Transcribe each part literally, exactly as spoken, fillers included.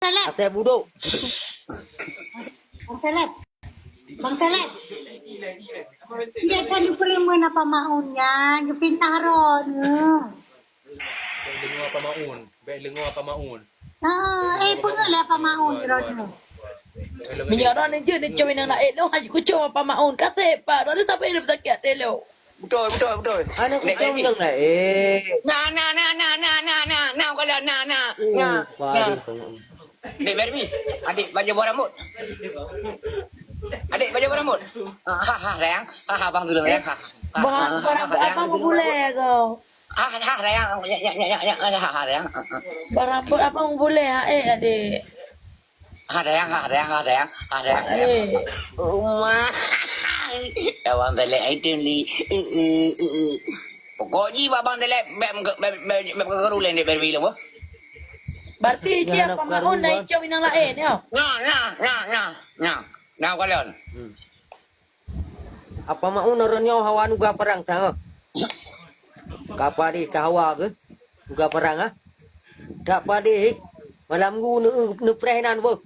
Asai budok. Bang Seleb. Bang Seleb. Dia kan dipeureumeu apa maun nyan, geupinah roh nyoe. Bèk deungoe apa maun. Bèk deungoe apa maun. Ha, eh, peugah lah apa maun roh nyoe. Meunyoe droeneuh jeuet neucok inong laén, lôn hana kucok apa maun. Kaseh, Pak. Droeneuh sampai leupah sakét até lôn. Beutôi, beutôi, beutôi. Aneuk Nek kucok Baby. Inong laén. Na, na, na, na, na, na, na, na, kalau na, na, na, na. Padahai. Nek Baby, adik baju buah rambut. Adik baju buah rambut. Ha, ha, ha, sayang. Ha, ha, abang dulu, sayang. Ha, ha, Barang, ha, ha, barang sayang. Abang boleh kau. Ha, ha, ha, sayang. Ya, ya, ya, ya, ya, ha, ha, sayang. Ha, ha. Barang abang boleh, ha, eh, adik. Ha, sayang, ha, sayang, ha, sayang, ha, sayang. Eh. Uma. Abang telek itu ni. Eh, eh, eh, eh. Pokok ji abang telek bèk meuke-, bèk, bèk, bèk meukeureu lé ndék Baby lom, boh. Berarti cit apa maun na icok inong laén, ya? Nah, nah, nah, nah, nah. Nah, kalon. Hmm. Apa maun ureueng nyoe hawa nuga parang, sang? Ka padeh ka hawa keuh? Nuga parang, ah? Tak padeh, eh. Malam gu neu-, neupreh nan, boh.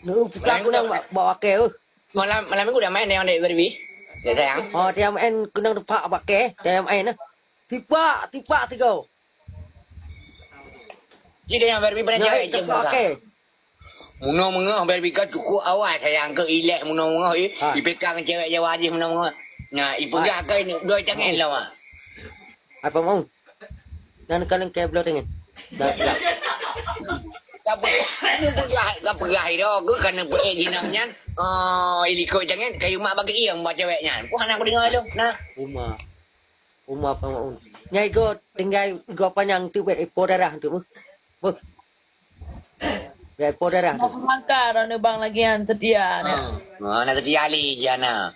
Neu-, puka kunang bak, bak wakée, eh. Malam, malam minggu dah main yang dek Barbie? Dek sayang. Oh, dia main kunang tepak bak kée, dia main, eh. Tipak, tipak tiga. Jadi yang Barbie pernah cewek je tepak muka. Kée. Munoe meungoh Barbie ka cukup awai sayang ke ilek munoe meungoh, eh. Ha. Ipekang cewek Jawa jih munoe meungoh. Nah, ipeugah ke ini, dua tangan lah, mah. Apa mau? Dan kaleng kée bloe teungen. Dah, dah. Ka peugah, ka peugah iro ke kana beué jinang nyan. Oh, iliko jangan kayu mak bagi iya mbak cewek nyan. Wah, nak dengar lu. Nah. Uma. Uma apa mau? Nyai go tinggai go panyang tu bet ipo darah tu. Beuh. Beuh. Bet ipo darah tu. Nak melangkah dah nebang lagi yang setia. Ha. Ha, nak setia li jana.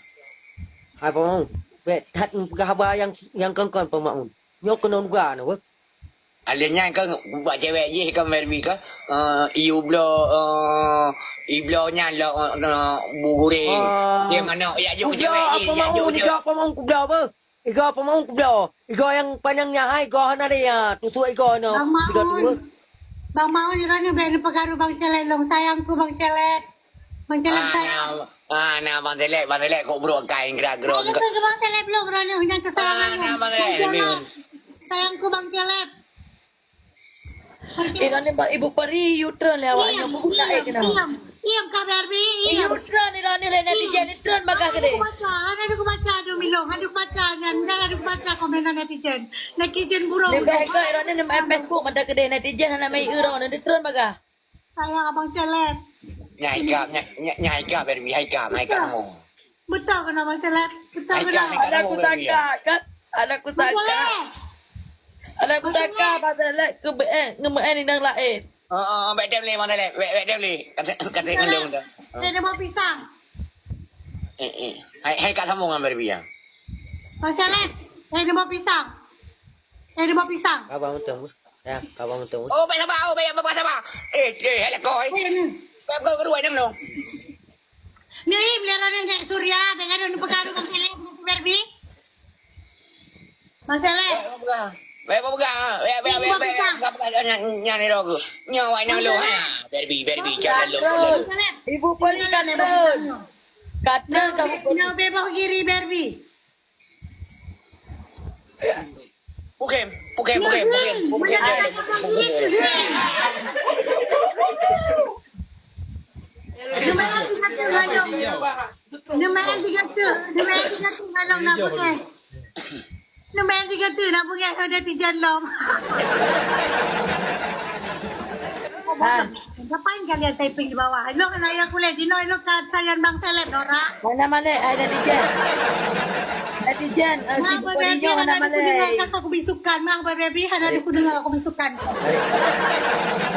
Apa mau? Bet that peugah haba yang yang kongkon apa mau? Nyoe keunoe nuga na, weh. Alèh nyan kan bak cewek jih kan Barbie kan, eh, iu bloe, eh, iu bloe nyan lok, eh, bu guring. Ah. Dia manok, yak jok cewek jih, yak jok cewek. Iga apa mau kubloe apa? Iga apa mau kubloe? Iga yang panyang nyan hai, iga hana dia. Tusuk iga na. Bang Maun. Bang Maun, ira ni bèk neupeukaru Bang Celek lom. Sayangku Bang Celek. Bang Celek, ah, sayang. Nah, ah, nah, Bang Selek, Bang Selek kok brok kain gerak-gerok. Nah, itu ke Bang Selek belum, Ronald, yang kesalahan. Ah, nah, Bang Selek, Bang Selek. Sayangku Bang Selek. Bang Selek. Eh, Ronald, Ibu Peri, you turn lewat. Iya, iya, iya, Kak Barbie, iya. You turn, Ronald, netizen, you turn bagah kedai. Ada aku baca, ada aku baca, aduh, Milo, ada aku baca, nyan, nyan, ada aku baca komenan netizen. Netizen burung. Lebih baik kau, Ronald, main Facebook, mata kedai netizen, hana main euro, nanti turn bagah. Sayang Abang Celeb. Nyai ka, nyai, nyai, nyai ka, Barbie, hai ka, hai ka kamu. Betul kena Abang Celeb? Betul kena? Hai ka, hai ka kamu, Barbie, ya? Ada aku tangkap, kan? Ada aku tangkap. Abang Celeb. Ada aku tangkap, Abang Celeb. Ke be-, eh, ngemeen inang lain. Oh, oh, oh, bek dem le, Abang Celeb. Bek, bek dem le. Kata, kata ngelung dah. Saya nak bawa pisang. Eh, eh. Hai, hai ka sambung dengan Barbie, ya? Abang Celeb. Saya nak bawa pisang. Saya nak bawa pisang. Abang untung. Ya, kawan untung. Oh, baik sabar. Oh, baik, sabar, sabar. Eh, eh, hai lekoi. Eh, ni. Kau, kau kedua nyang dong. Ni, melihat ni, Nek Surya, dengan ni pekan Bang Selek, Bang Barbie. Bang Selek. Baik, apa pegang? Baik, apa pegang? Baik, baik, baik, baik. Pegang, pegang. Nyan, nyan ni dong. Nyan, wai nang lo. Ha, Barbie, Barbie, jangan lo. Bang Selek. Ibu Peri kata. Kata kamu. Nyoe bebas giri, Barbie. Pukem, pukem, pukem, pukem, pukem. Numero tiga tu, numero tiga tu, numero tiga tu, nak pukem. Numero tiga tu, nak pukem, ada tiga lom. Ah. Ngapain kalian typing di bawah? Elok nak ya kulit, Dino, elok ka sayang Bang Seleb, Nora. Mana malik, hai netizen? Netizen, eh, si Bupati nyoe mana malik? Kakak aku bisukan, mah, Barbie, hana aku dengar aku bisukan. Adik.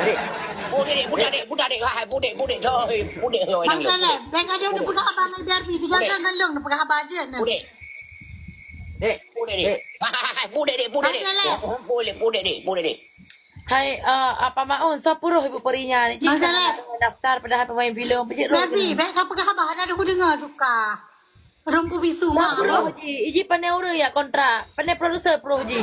Adik. Budek, dek, budek, dek, budek, dek, hai, budek, budek, hai, budek, hai, Bang Seleb, dah ada yang pegang abang Barbie, tiga kan ngelung, pegang abang aja, nah. Budek. Dek. Budek, dek. Dek. Hai, hai, hai, budek, dek, budek, dek. Bang Seleb. Budek, budek, dek, budek, dek. Hai, eh, apa maun? Soe puruh Ibu Peri nyan? Cik, daftar padahal pemain filem. Pejit roh. Barbie, baik ka peugah haba, hana ada kudengar suka. Rumpu bisu. Soe puruh ji? Iji pandai ureueng ya kontrak. Pandai produser puruh ji.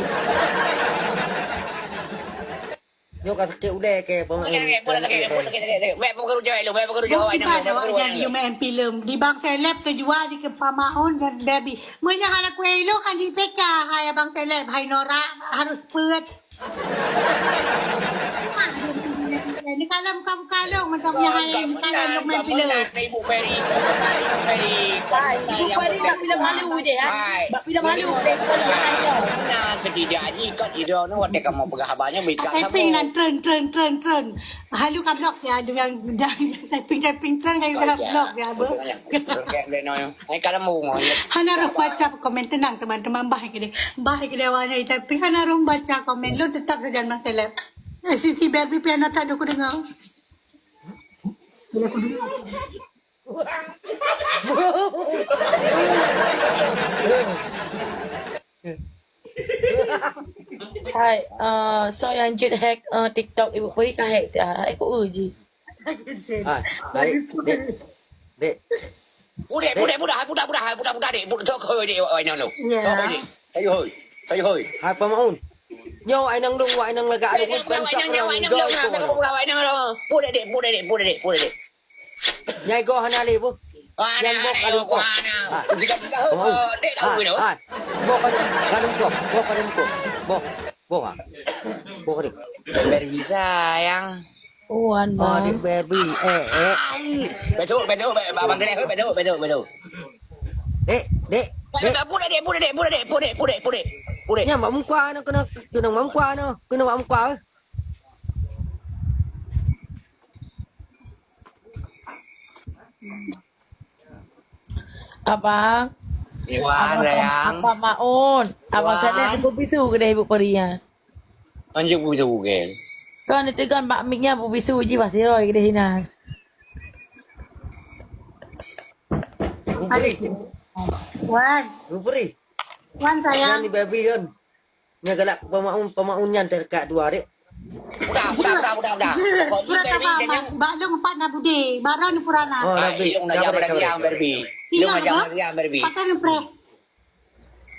Nyoe ka sakét ulèe keu Pak Maun. Sakét, sakét, sakét, sakét, sakét, sakét. Baik, Pak Guru jawab, Pak Guru jawab, Pak Guru jawab. Bukan, bukan, bukan. Main filem. Di Bang Seleb teujual di keu Pak Maun dan Barbie. Meunyoe hana kuéh ilok kan jipeka, hai Abang Seleb, hai norak, harus peuet. Ni kalau buka-buka lông, macam yang hai, ni kalau lông main filem. Ibu Peri, Ibu Peri. Hai, Ibu Peri bak filem Hollywood deh, ha? Hai. Bak filem Hollywood deh, Ibu Peri. Nah, ketidak ni kan ida ni, watèe kamoe peugah haba nyan, berikan typing dan tren, tren, tren, tren. Halu ka blok ya, dengan, dengan typing, typing tren, kan ka blok ya, Bu. Hai, kalau mau, mau, ya. Hana roh baca komen, tenang, teman-teman. Bah keude, bah keude awaknyan, tapi hana roh baca komen. Lôn tetap saja Bang Seleb. Eh, Siti Barbie pih hana that ku dengar. Hai, eh, soe nyang jeuet hack, eh, TikTok Ibu Peri ka hack, ah, hack ku jih. Ah, baik, dek. Dek. Budek, budek, budak, budak, budak, budak, budak, dek. Budak, tokoi, dek, awak inong tu. Ya. Tokoi, dek. Sayuhoi. Sayuhoi. Hai, Pak Maun. Nyoe awak inong dong, awak inong lagak dong. Dek, dek, bukan awak inong, awak inong dong. Bukan awak inong dong. Budek, dek, budek, dek, budek, dek, budek, dek. Nyai goh hana lé, Bu. Nyang boh ka lungkoh. Ah. Tiga-tiga, oh, dek tahu tu. Ah. Boh ka lungkoh, boh ka lungkoh. Boh, boh, ah. Boh ka lungkoh. Barbie sayang. Wan, oh, Bang. Dek Barbie. Eh, eh. Betul, betul, betul. Abang Teleh, betul, betul, betul. Dek, dek, dek. Budak, dek, budak, dek, budak, dek, budak, budak, budak. Nyan bak muka na kena, kena bak muka na. Kena bak muka, eh. Abang. Iwan, abang, sayang. Abang Maun. Abang Wan. Salah ibu bisu ke dah ibu Peri ya? Anjing ibu bisu ke? Kan itu kan bak miknya ibu bisu ji pasti roi ke dah hinan. Bupri. Wan. Bupri. Wan, sayang. Jangan di baby kan. Nya galak pemaun, pemaun nyan terdekat dua dek. Udah, udah, udah, udah, udah. Pura sama, Bang. Bak lông empat na Budi, baru ni Purana. Oh, Nabi. Ilung nak jam lagi yang Barbie. Ilung nak jam lagi yang Barbie. Pakai ni pre.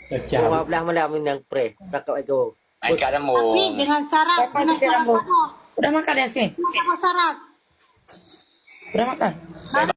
Pecah. Dua belas malam ni yang pre. Takut ego. Main kat lambung. Tapi dengan syarat, dengan syarat apa? Udah makan, Yasmin? Dengan apa syarat? Udah makan? Baru